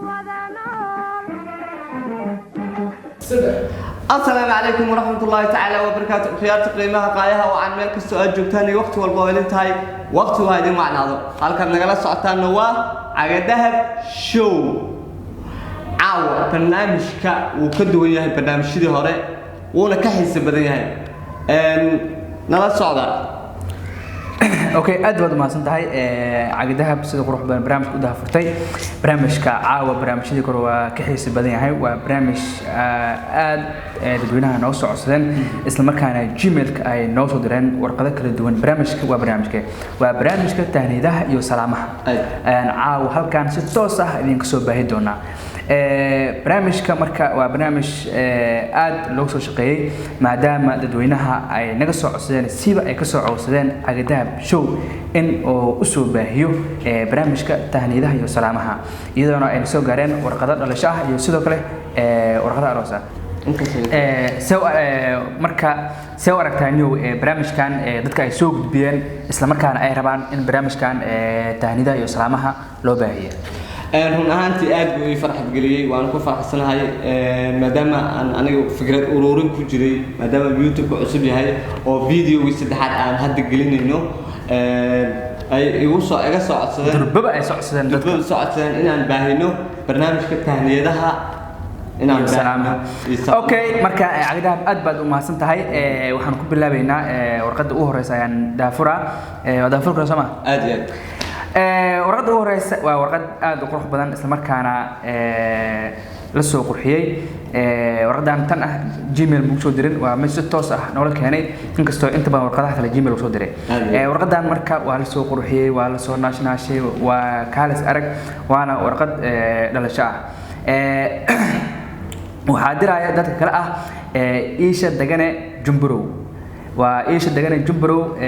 Wada nool. Asalaamu calaykum waraxmat ullaahi tacaala wabarakaatu. Khiyaarta qiimaha qaayaha oo aan meel kastoo aad joogtaan iyo waqti walba oo idin tahay, waqti waa idin wacnaado. Halkaad nagala socotaanna waa Cagadahab Show. Caawa barnaamijka wuu ka duwan yahay barnaamijyadii hore, wuuna ka xiiso badan yahay. Nala socda. Okay, aad baad umahadsan tahay, Cagadahab, sida qurux badan barnaamijka u dahafurtay. Barnaamijka caawa barnaamijyadii kore waa ka xiisi badan yahay. Waa barnaamij aad dadweynaha noo soo codsadeen, isla markaana Gmailka ay noo soo direen warqado kala duwan. Barnaamijka waa barnaamijka, waa barnaamijka tahniidaha iyo salaamaha. Caawa halkan si toos ah idinka soo baahi doonaa. Barnaamijka marka waa barnaamij aad loogu soo shaqeeyey, maadaama dadweynaha ay naga soo codsadeen, siba ay ka soo codsadeen Cagadahab Show in uu usoo baahiyo barnaamijka tahniidaha iyo salaamaha, iyadoona ay soo gaareen warqado dhalasho ah iyo sidoo kale warqado aroos ah. Marka see u aragtaa new barnaamijkan dadka ay soo gudbiyeen, isla markaana ay rabaan in barnaamijkan tahniidaha iyo salaamaha loo baahiyo? Run ahaantii aad buu ii farxad geliyey, waan ku faraxsanahay, maadaama aan aniga fikrad ururin ku jiray, maadaama YouTube-ka cusub yahay oo videogii saddexaad aan hadda gelinayno, ay igu soo iga soo codsadeen. Durbaba ay soo codsadeen dadka. Durbaba soo codsadeen inaan baahino barnaamijka tahniyadaha inaan iyo salaamaha. Iyo salaamaha. Okay, marka Cagdahab, aad baad u mahadsan tahay. Waxaan ku bilaabeynaa warqadda ugu horeysa ayaan daafuraa. Waa daafur kara soo ma? Aad iyo aad. Warqadda ugu horeysa waa warqad aad u qurux badan, isla markaana la soo qurxiyey. Warqaddan tan ah Gmail buu soo dirin, waa mid si toos ah noola keenay, inkastoo inta badan warqadaha kale Gmail soo diray. Aad iyo aad. Warqaddan marka waa la soo qurxiyey, waa la soo naashnaashay, waa kaalis arag, waana warqad dhalasho ah. Waxaa diraya dadka kale ah Iisha Degane Jumburow, waa Iisha Degane Jumburow,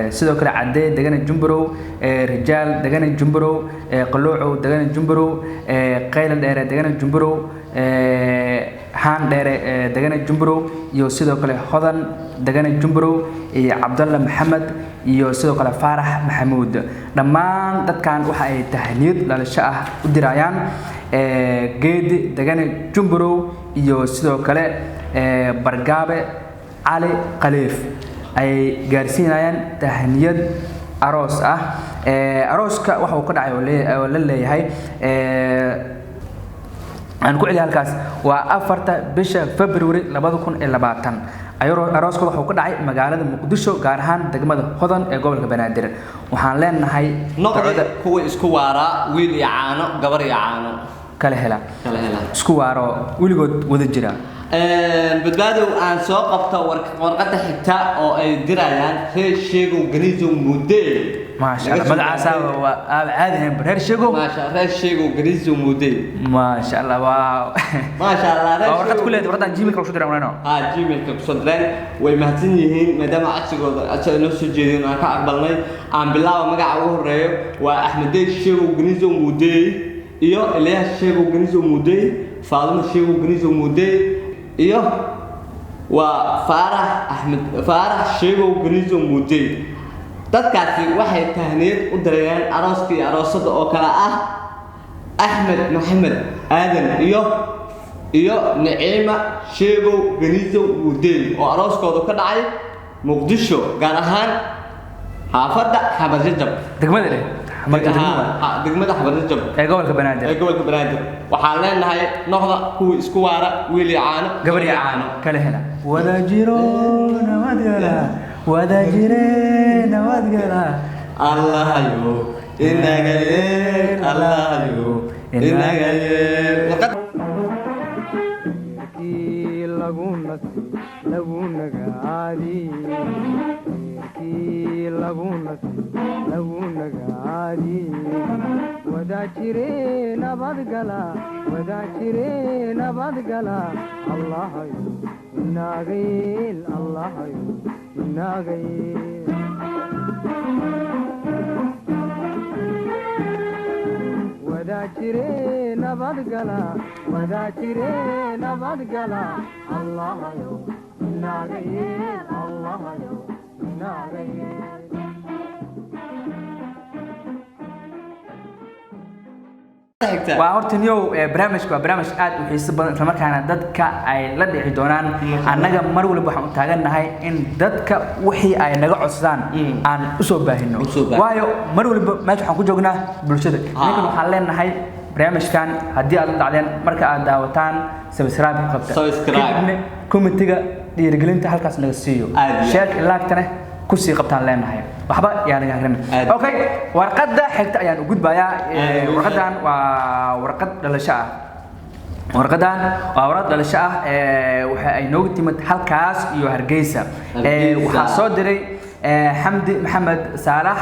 sidoo kale Cadee Degane Jumburow, Rijaal Degane Jumburow, Qaloocow Degane Jumburow, Qayla Dheere Degane Jumburow, Haan Dheere Degane Jumburow, iyo sidoo kale Hodan Degane Jumburow, iyo Cabdalla Maxamed, iyo sidoo kale Faarax Maxamuud. Dhammaan dadkan waxa ay tahniyad dhalasho ah u dirayaan Geedi Degane Jumburow iyo sidoo kale Bargaabe Cali Khaliif ay gaarsiinayaan tahniyad aroos ah. Arooska waxa uu ka dhacay oo la leeyahay, aan ku celiya halkaas, waa 4-ta bisha February 2020. Arooskooda wuxuu ka dhacay magaalada Muqdisho, gaar ahaan degmada Hodan ee gobolka Banaadir. Waxaan leenahay noqday ducada kuwa isku waaraa, wiil iyo caano, gabar iyo caano kala hela, kala hela, isku waaro, weligood wada jira. Badbaadow, aan soo qabta warqadda xigta oo ay dirayaan reer Sheegow Ganiisow Mudee. Maasha Allah, magacaasaa waa aaba caadi ahayn, reer Sheegow. Maasha, reer Sheegow Ganiisow Mudee. Maasha Allah, waa Maasha Allah, reer waa warqad Sheegow. Ku leedahay warqadan Gmailka lagu soo diray marayno. Ha, Gmailka kusoo direen. Way mahadsan yihiin maadaama codsigooda codsi ay noo soo jeedeen aan ka aqbalnay. Aan bilaaba magaca ugu horeeyo, waa Axmedey Sheegow Ganiisow Mudee iyo Eliyaas Sheegow Ganiisow Mudee, Faadimo Sheegow Ganiisow Mudee, iyo waa Faarax Axmed Faarax Sheegow Ganiisow Mudee. Dadkaasi waxay tahniyad u dirayaan arooska iyo aroosada oo kale ah Axmed Maxamed Aadan iyo Niciima Sheegow Ganiisow Mudee, oo arooskoodu ka dhacay Muqdisho, gaar ahaan xaafadda Xamarjajab. Degmada leh marka degmada. Ha, degmada Xamarjajab ee gobolka Banaadir. Ee gobolka Banaadir. Waxaan leenahay noqda kuwii isku waara, wiil iyo caano, gabar iyo caano kala hela, wada jiro nabadgala, wada jire nabadgala. Allahayo inaga yeel, Allahayo inaga yeel. Reerkii lagu nasi lagu nagaadi, reerkii lagu nasi lagu nagaadi, wada jire nabadgala, wada jire nabadgala, Allahayo inagayel, Allahayo inagayel. Wada jire nabadgala, wada jire nabadgala, Allahayo inagayel, Allahayo inagayel. Warqadda xigta. Waa horta niyow, barnaamijka waa barnaamij aad u xiiso badan, isla markaana dadka ay la dhici doonaan. Annaga mar walba waxaan u taagannahay in dadka wixii ay naga codsadaan aan usoo baahino. Usoo baahino. Waayo, mar walba meesha waxaan ku joognaa bulshada. Ninkan waxaan leenahay, barnaamijkan haddii aad la dhacdeen, marka aad daawataan, subscribe ku qabta. Subscribe. Kadibna comment-iga dhiirigelinta halkaas naga siiyo. Aad iyo aad. Share like-tana kusii qabtaan leenahay, waxba yaa naga hagran. Aad. Okay, warqadda xigta ayaan u gudbayaa. Aad. Warqaddan waa warqad dhalasho ah. Warqadan waa warqad dhalasho ah, waxa ay noogu timid halkaas iyo Hargeysa. Hargeysa. Waxaa soo diray Xamdi Maxamed Saalax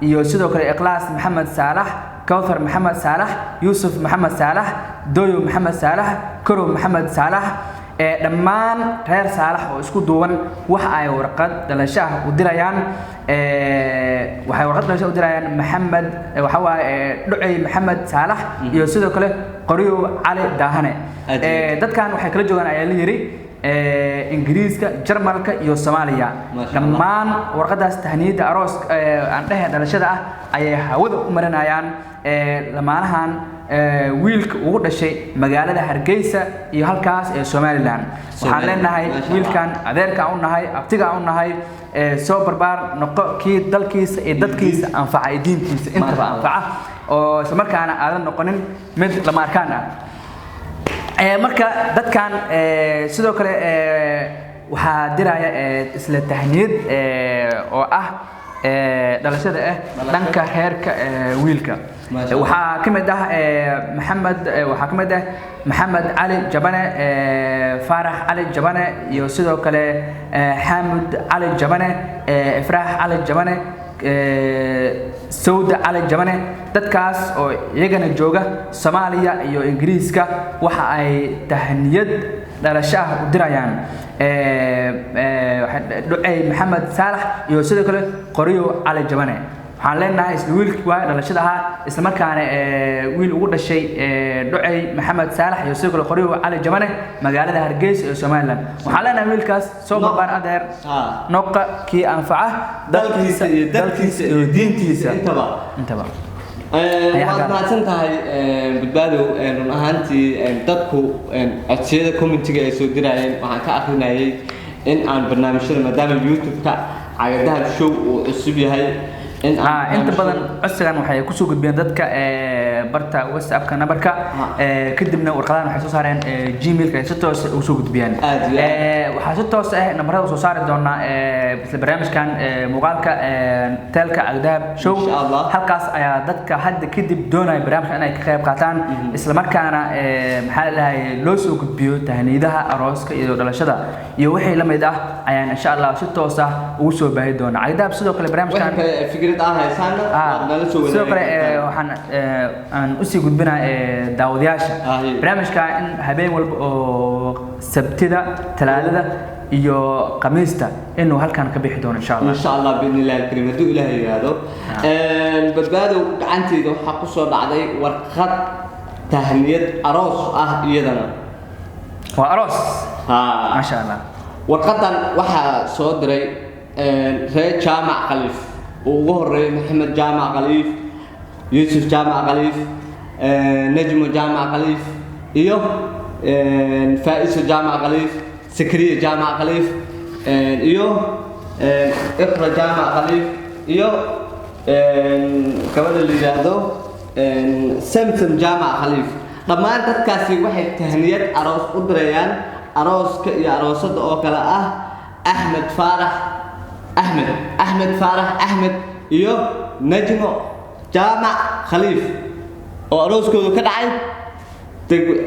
iyo sidoo kale Ikhlaas Maxamed Saalax, Kawthar Maxamed Saalax, Yuusuf Maxamed Saalax, Doyo Maxamed Saalax, Korow Maxamed Saalax. Dhammaan reer Saalax oo isku duuban waxa ay warqad dhalasho ah u dirayaan, waxay warqad dhalasho u dirayaan Maxamed, waxa waaye, Dhucey Maxamed Saalax iyo sidoo kale Qoryow Cali Daahane. Aad iyo aad. Dadkan waxay kala joogaan ayaa la yiri Ingiriiska, Jarmalka iyo Soomaaliya. Masha Allah. Dhammaan warqadaas tahniyadda aroos, aan dhehe dhalashada ah, ayay hawada u marinayaan lamaanahan wiilka ugu dhashay magaalada Hargeysa iyo halkaas ee Somaliland. Waxaan Somaliland, leenahay Masha Allah. wiilkan adeerka aan u nahay, abtiga aan u nahay, soo barbaar, noqo kii dalkiisa iyo dadkiisa anfaca iyo diintiisa intaba Masha Allah. anfaca, oo isla markaana aadan noqonin mid lama arkaan ah. Marka dadkan, sidoo kale, waxaa diraya isla tahniyad oo ah dhalashada ah dhanka reerka wiilka. Masha Allah. Waxaa ka mid ah Maxamed, waxaa ka mid ah Maxamed Cali Jabane, Faarax Cali Jabane iyo sidoo kale Xaamud Cali Jabane, Ifraax Cali Jabane, Sawda Cali Jabane. Dadkaas oo iyagana jooga Soomaaliya iyo Ingiriiska waxa ay tahniyad dhalasho ah u dirayaan Dhucey Maxamed Saalax iyo sidoo kale Qoryo Cali Jabane. Waxaan leenahay isla wiilkii waa dhalashada ahaa, isla markaana wiil ugu dhashay Dhucey Maxamed Saalax iyo sidoo kale Qoryo Cali Jabane magaalada Hargeysa ee Somaliland. Waxaan leenahay wiilkaas soo barbaar adeer, noqa kii anfaca dalkiisa iyo dalkiisa iyo diintiisa intaba. Intaba. Waad mahadsan tahay, Badbaadow. Run ahaantii dadku codsiyada comment-iga ay soo dirayeen waxaan ka akrinayay in aan barnaamijyada, maadaama YouTube-ka Cagadahab Show uu cusub yahay, in aan Inta badan codsigan waxay kusoo gudbiyeen dadka barta WhatsAppka numberka, kadibna warqadahan waxay soo saareen Gmailka ay si toos ah ugu soo gudbiyeen. Aad iyo aad. Waxaa si toos ah nambarada soo saari doonaa isla barnaamijkan, muuqaalka teelka Cagdahab Show. Insha Allah. Halkaas ayaa dadka hadda kadib doonaya barnaamijka inay ka qayb qaataan, isla markaana maxaa la dhahay, loo soo gudbiyo tahniyadaha arooska iyo dhalashada iyo wixii la mid ah, ayaan insha Allah si toos ah ugu soo baahi doonaa Cagdahab. Sidoo kale barnaamijkan wixii kale fikrad ah haysaana waad nala soo sidoo kale wadaagi kartaan. Waxaan aan usii gudbinaa daawadayaasha barnaamijka in habeen walba oo Sabtida, Talaadada iyo Khamiista inuu halkan ka bixi doono insha Allah. Insha Allah, biidni illahi alkarim, hadduu Ilaahay yidhaahdo. Badbaadow, gacantayda waxaa kusoo dhacday warqad tahniyad aroos ah iyadana. Waa aroos. Ha. Maasha Allah. Warqadan waxaa soo diray reer Jaamac Khaliif, uu ugu horeeyay Maxamed Jaamac Khaliif, Yuusuf Jaamac Khaliif, Najmo Jaamac Khaliif iyo Faa'iso Jaamac Khaliif, Sakriya Jaamac Khaliif iyo Iqra Jaamac Khaliif iyo gabadha la yidhaahdo Samsam Jaamac Khaliif. Dhammaan dadkaasi waxay tahniyad aroos u dirayaan arooska iyo aroosada oo kale ah Axmed Faarax Axmed, Axmed Faarax Axmed iyo Najmo Jaamac Khaliif, oo arooskoodu ka dhacay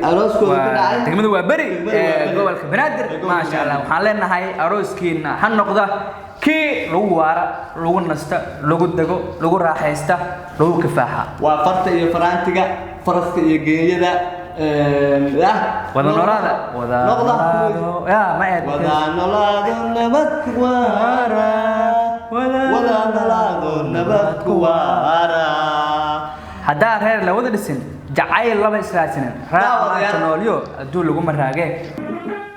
arooskoodu ka dhacay degmada waa beri Degmada waa ee beri. gobolka Banaadir. Ee gobolka Maasha Allah. Banaadir. Waxaan leenahay arooskiina ha noqda kii lagu waara, lagu nasta, lagu dego, lagu raaxaysta, lagu kifaaxa. Waa farta iyo faraantiga, faraska iyo geeyada ah. Wada noolaada, wada noqda noolaado yaa ma aad. Wada noolaado nabad ku waara, wada noolaado nabad ku waara. Haddaa reer la wada dhisin, jacayl lama israadsinin, raaca Daawadayaal. Maanta noolyo adduun laguma raage.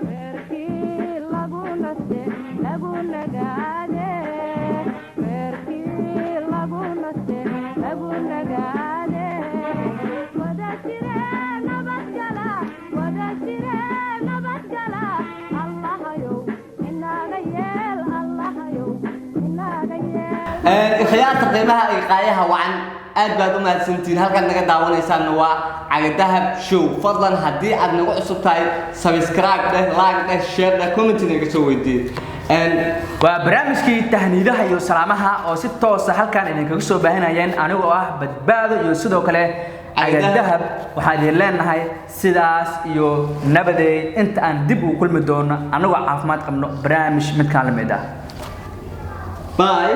Reerkii lagu naste, lagu nagaade, reerkii lagu naste, lagu nagaade, wada Ikhyaarta qiimaha iyo qaayaha wacan, aad baad u mahadsantihiin. Halkaad naga daawanaysaanna waa Cagadahab Show. Fadlan, haddii aad nagu cusub tahay, subscribe dheh, like dheh, share dheh, comment naga soo weydiiye. Waa barnaamijkii tahniidaha iyo salaamaha oo si toosa halkan idinkaga soo baahinayeen anigoo ah Badbaado iyo sidoo kale Cagadahab. Waxaan idin leenahay sidaas iyo nabadeey inta aan dib ugu kulmi doono annagoo caafimaad qabno barnaamij midkaan la mid ah. Bye.